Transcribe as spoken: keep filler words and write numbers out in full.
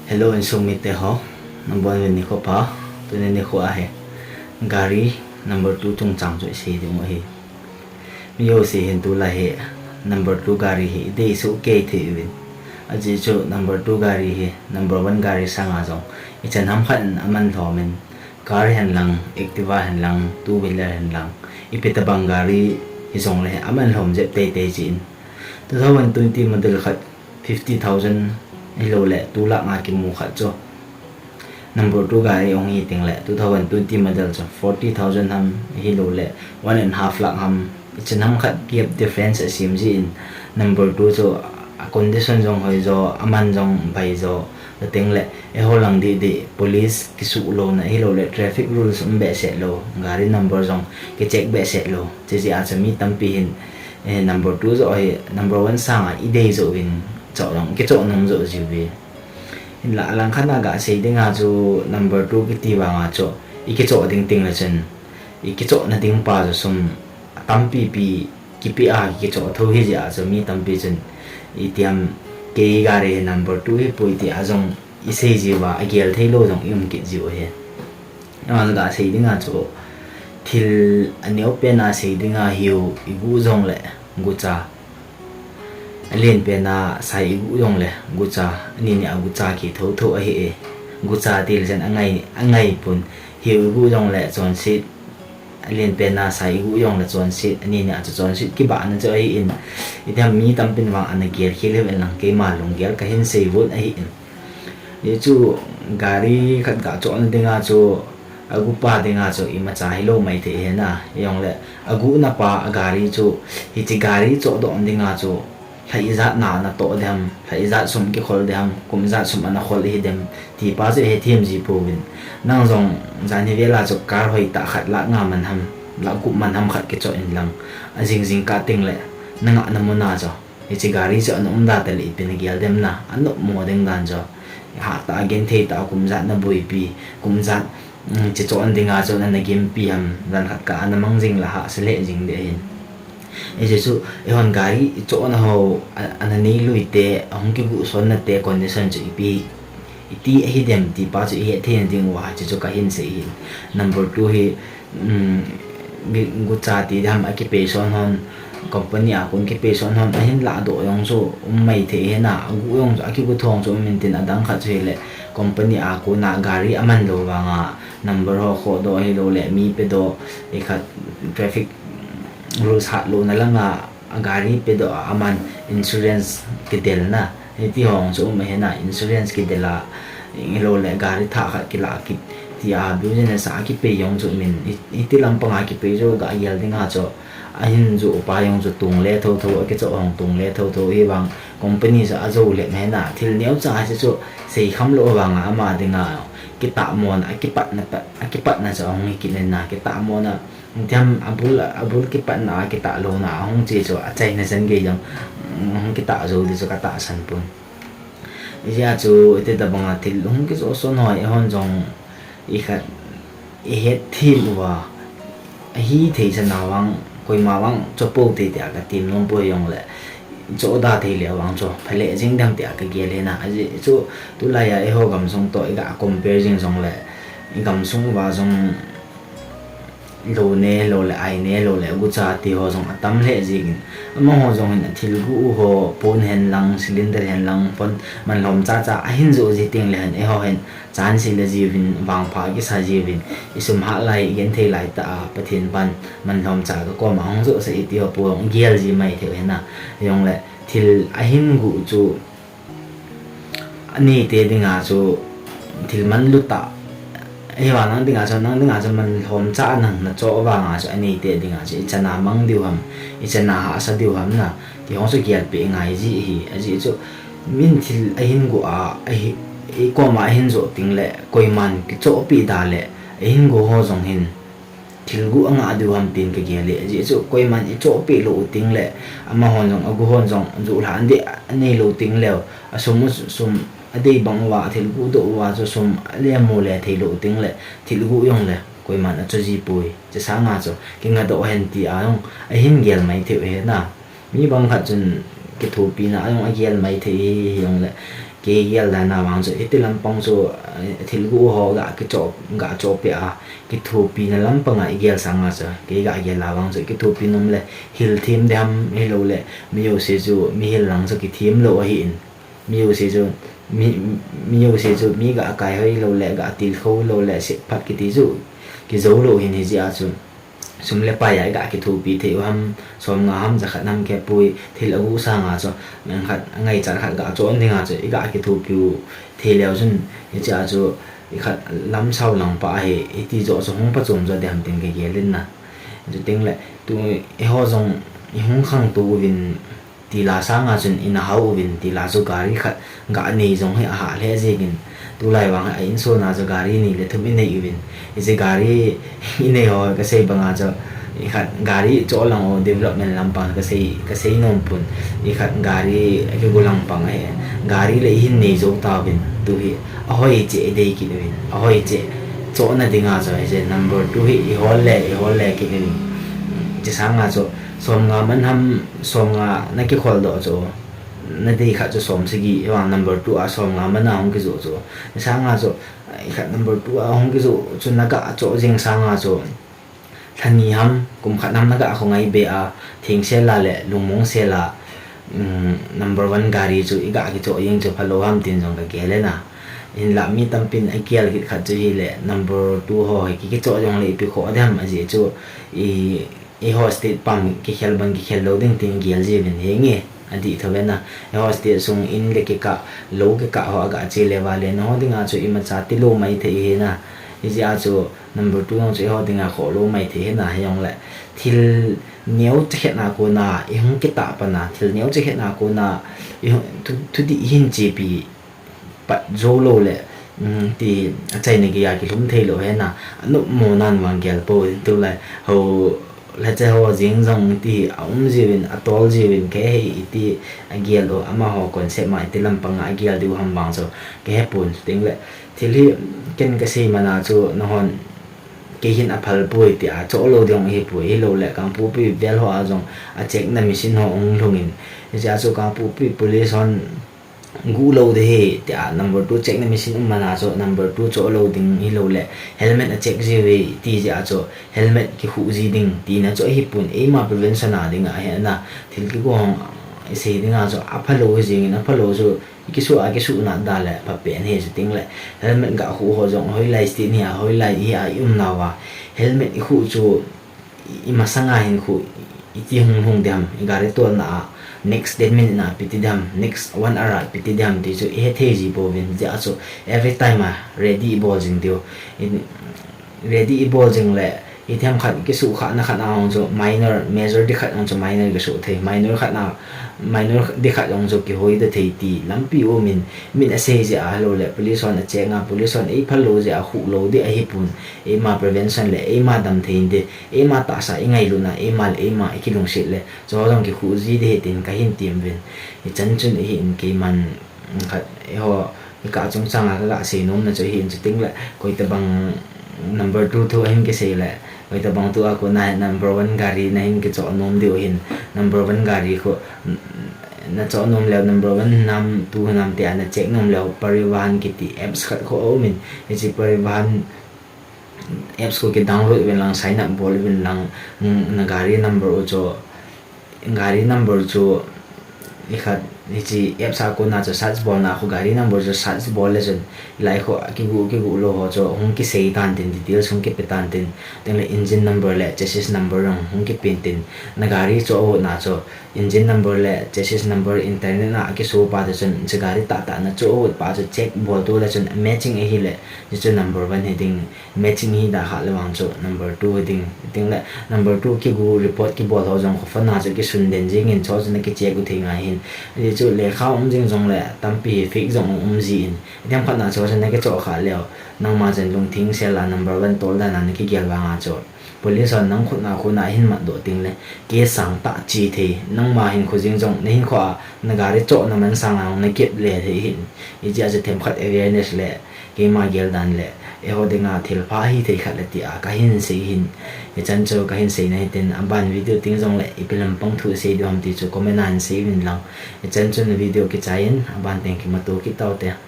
Hello, insung mite ho. Nabon uvin nikho pha. Tuni nikho a hi gari number two chungchang chu isei ding u ahi. Mi jouse hin tulai hi number two gari hi idei soh kei thei uvin. Ajeh chu number two gari hi number one gari sanga jong ichan ham khat in aman lhom in, car hen lang, Activa hen lang, two wheeler hen lang, ipi tabang gari hijongle aman lhom jep teitei jin. Two thousand twenty model khat fifty thousand hilou le two lakh a kimu khat chu number two gari ahung hi teng le two thousand twenty model chu forty thousand ham hilou le one and half lakh ham, ichan ham khat gap difference asem jin, number two chu a condition jong hoi jo, aman jong bai jo, chuteng le eiho lang didi police kisuh louna hilou le traffic rules um behseh lou, gari number jong kicheck behseh lou, chujeh a chu mi tampi hin eh, number two joh hi number one sanga idei joh uvin, choh jong kichoh nom joh jiuve. Hinla alangkhat a gasei dinga chu number two kiti vanga chu ikichoh ding teng le chun ikichohna ding pa chu sum atampi pi kipe a kichoh tho hijeh a chu mi tampi chun itiham kei gari hi number two hipoi tia jong isei jiuva, agel theilou jong ium kit jiu ahi. Aman gasei dinga chu thil aneopen a sei dinga hiu igu jongle gucha, alen pen a sai igu jongle gucha, anini a gucha kithou thou ahi e. Gucha til jen angai, angai pon, hiu igu jongle chonset, alen pen a sai igu jongle chonset, anini a chu chonset kibahna chu ahin. Itiham mi tampin vang ana gel khel uvin lang keima lunggel kahin sei vun ahin. Hichu gari khat gachohna dinga chu agupa dinga chu imacha hilou maithei hina, hijongle aguhna pa gari chu hiche gari chohdoh dinga chu lha ijat na anatoh diham, lha ijat sum kikhol diham, kum ijat sum anakhol hidem ti pa chu ihethem ji pouvin. Nang jong janhi vela chu car hoitah khat lakh nga man ham, lakh gup man ham khat kichoh inlang, ajing jingkah teng le nangahna muna chu hiche gari chu ana umda tale ipi nagel dem na, anopmo ding dan chu hatah a genthei tah a kum ijat naboipi, kum ijat, um, hiche chohna dinga chu nanagimpi ham, jan khat kah a namang jing le hahsa lheh jing ding ahin. Hiche chu eihon gari ichohna ho a, ana neilui te, ahung kiguhsonna te condition chu ipi iti ahidem ti pa chu ihetthei na diuva hiche chu kahin sei hin. Number two hi, um, gucha ti diham a kipeison hon, company a kon kipeison hon ahin lahdoh jong chu um maithei hina, aguh jong chu akiguh thong chu um intin, adang khat chu hile company a kona gari aman lou vanga number ho khohdoh hilou le mi pedoh, ikhat traffic rules hatlouna langa agari pedoh a aman insurance kidelna, hiti ho chu um ahina, insurance kidel a, hilou le gari thah khat kilah kit tia business a kipei jong chu um in, hiti lampanga kipei chu gagel dinga chu ahin joh pa jong chu tung le thotho, akichoh hong tung le thotho, hivang company chu ajou lheh hina, thil neocha hiche chu seikham lou vanga ama dinga kitahmona, akipatna, akipatna chu ahung hi kit hina, kitahmona, itiham abul, abul kipatna a kitah louna ahung che chu achaina chan gei jong, um, ahung kitah jou ding chu katahsan pon. Hijeh a chu iti tabanga thil hung kichohson ho eihon jong ikhat ihetthem uva, ahithei chana vang, koima vang chohpou te tia katem nom poi, hijongle chohda thei le vang chu phaleh jing dem tia kagel hina. Ajeh chu tulai a eiho gamsung toh iga compare jing jongle, igamsung uva jong lou ne lou le, ai ne lou le, gucha ti ho jong atam lheh jingin, amaho jong hin athilguh u ho, pon hen lang, cylinder hen lang, pon manlhom chacha ahin joh ji teng le hen, eiho hin chance le jiuvin, vangpha kisa jiuvin, isum hat lai, igenthei lai tah a Pathen pan manlhom cha kakoma hung joh sah iti ho po jong gel ji maithei hina, hijongle thil ahin guh chu aneite dinga chu thil manlu tah, ahivang nang dinga chu, nang dinga chu manlhom cha nang nachoh vanga chu aneite dinga chu ichana mang diu ham, ichana hahsa diu ham na, ti ho chu gelpeh ngai ji ahi. Ajeh chu min thil ahin guh a, ahi, ikoma ahin joh teng le koiman kichohpeh da le, ahin guh ho jong hin thilguh angah diu ham tin kagel e. Ajeh chu koiman ichohpeh lou u teng le, amahon jong, aguhon jong, joh lhah ding anei lou teng leu, asum u sum adei bang uva, athilguh doh uva chu sum alemu le thei lou u teng le, thilguh jongle koiman achoh ji poi. Chusanga chu kingadoh hen tia jong ahin gel maithei u hina. Mi bang khat chun kithopina a jong agel maithei hi, hijongle Kei gel dan a vang chu, hiti lampang chu, eh, thil gu ho ga kicho, ga chohpeh a, kithopina lampang a igel sanga chu, kei ga gel a vang chu, kithopi nom le, hil them ding ham hilou le, mi jouse chu, mi hil lang chu kithem lou ahin. Mi jouse chu, mi, mi jouse chu, mi ga kai hoi lou le, ga tilkhou lou le, sephat kiti chu, kijou lou hin hijeh a chu. Sum le pai a iga kithopi thei u ham, som nga ham, ja khat ham kei pui, thil agu sanga chu, nang khat, ngaichat khat ga choh ding a chu, iga kithopi u thei leu chun, hiche a chu, ikhat lam sao lang pa ahi, iti joh chu hung phachom jo ding ham tin kagel in na. Chuteng le, tu, eiho jong, ihung khangtou uvin, tila sanga chun ina hao uvin, tila chu gari khat ga nei jong hi ahah lheh jengin, tulai vang hi a insung a chu gari ni le thum inei uvin, hiche gari inei ho kasei banga chu, ikhat gari choh lang ho development lampang kasei, kasei nom pon, ikhat gari kigu lampang ahi, gari le ihin nei jou tauvin, tu hi ahoi cheh idei kit uvin, ahoi cheh chohna dinga chu hiche number two hi ihol le, ihol le kit uvin, hiche sanga chu, som nga man ham, som nga na kikhol doh chu, nadei khat chu som sagi, ivang number two a som nga man a hung kijoh chu. Sanga chu, ikhat number two a hung kijoh chu naga choh jing sanga chu, lha ni ham, kum khat ham naga khongai be a, thengsel a le lungmong sel a, um, number one gari chu iga kichoh jeng chu phalou ham tin jong kagel e na. Hinla mi tampin agel kit khat chu hile number two ho hi ki, kichoh jong le ipi khoh ding ham ajeh chu i, eiho state pam kikhel bang kikhel lou ding tin gel jiuvin henge, adih thou ve na. Eiho state sung in le kikah, lou kikah ho aga che le vale, nangho dinga chu imacha tilou maithei ahi na. Hijeh a chu number two jong chu eiho dinga khoh lou maithei ahi na, hijongle thil neocha khat na kona ihung kitah pan a, thil neocha khat na kona ihung, thu, thudih ihin chepi pat jou lou le, um, ti achaina geiya kilhum thei lou ahi na, anop mo nan vang gel pou, tulai ho, lhacha ho jeng jong ti aum jiuvin, atol jiuvin, kei hi iti agel u, amaho concept ma iti lampang a agel diu ham vang chu kahe pon, chuteng le thil hi ken kasei man a chu nanghon kei hin aphal poi tia choh lou ding ahipoi, hilou le Kangpokpi vel ho a jong a check na machine ho hung lhungin, hiche a chu Kangpokpi police hon guh lou ding ahi tia number two check na machine um man a chu number two choh lou ding hilou le helmet a check jiuve ti jeh a chu helmet kikhuh ji ding tina chu ahipon, eima prevention a dinga ahi na, thil kigo hong isei dinga chu aphalou hi jengin, aphalou chu ikisuh a kisuh nat da le phapen ahi, chuteng le helmet ga khuh ho jong hoilai state hi a, hoilai hi a i um nauva helmet ikhuh chu imasanga hin khu iti hung lhung ding ham, igari tolna a next ten minute na ipi ti ding ham, next one hour a ipi ti ding ham ti chu ihe thei ji pouvin, hijeh a chu every time a ready ibol jing diu. In, ready ibol jing le, ithemkhat kisuhkhahna khat a hung chu minor, major ding khat hung chu minor kisuh thei, minor khat na, minor ding khat hung chu kihoi da thei ti lampi umin, min asei jeh a hilou le police hon a check nga, police hon eiphal lou jeh a khuh lou ding ahipon, eima prevention le eima dam thei ding, eima tahsa ingailutna, eima le eima ikilungset le, chu jong kikhuh ji ding ahi tin kahin ti uvin. Hichan chun ahin keiman, khat, eiho, ikah chungchang a kaga sei nomna chu ahin, chuteng le, koitabang number two thu ahin kisei le, koitabang tua kona hi number one gari nahin kichoh nom diu ahin, number one gari khu, nachoh nom leu number one hinam, two hinam tia na check nom leu Parivahan kiti apps khat khu aumin, hiche Parivahan apps khu kidownload uvin lang, sign up bol uvin lang, mm, na gari number u chu, gari number chu, ikhat, hiche apps a kona chu search bolna khu gari number chu search bol le chun, hilai khu kigu, kigu lou ho chu hung kisei tan tin, details hung kipe tan tin, chuteng le engine number le chassis number jong hung kipen tin, na gari choh ahutna chu, engine number le chassis number internet a akiso pa te chun, hiche gari tahtah na choh ahut pa chu check bol to le chun matching ahile, hichu number one hi ding, matching hi da kha le vang chu number two hi ding. Chuteng le number two kigu report kibol ho jong khu phone a chu kisun den jingin chu chu na kicheck u thei ngai hin. Hichu lekha um jing jong le tampi hi fake jong um jin. Ithemkhat na chu chu na kichoh kha leu, nangma chen lungthim sel a number one tol dan a na kigel vang a chu police hon nang khut na khut na hin mat doh teng le, case sang tah che thei, nangma hinkho jing jong, na hinkho a, na gari chohna man sang a na kep le thei hin. Hijeh a chu themkhat awareness le, keima gel dan le, eiho dinga thilpha hithei khat le tia kahin sei hin. Hichan chu kahin seina hitin, aban video ting jongle ipi lampang thu sei diu ham ti chu comment a hin seiuvin lang. Hichan chun video kichai in, aban teng kimuto kit taute.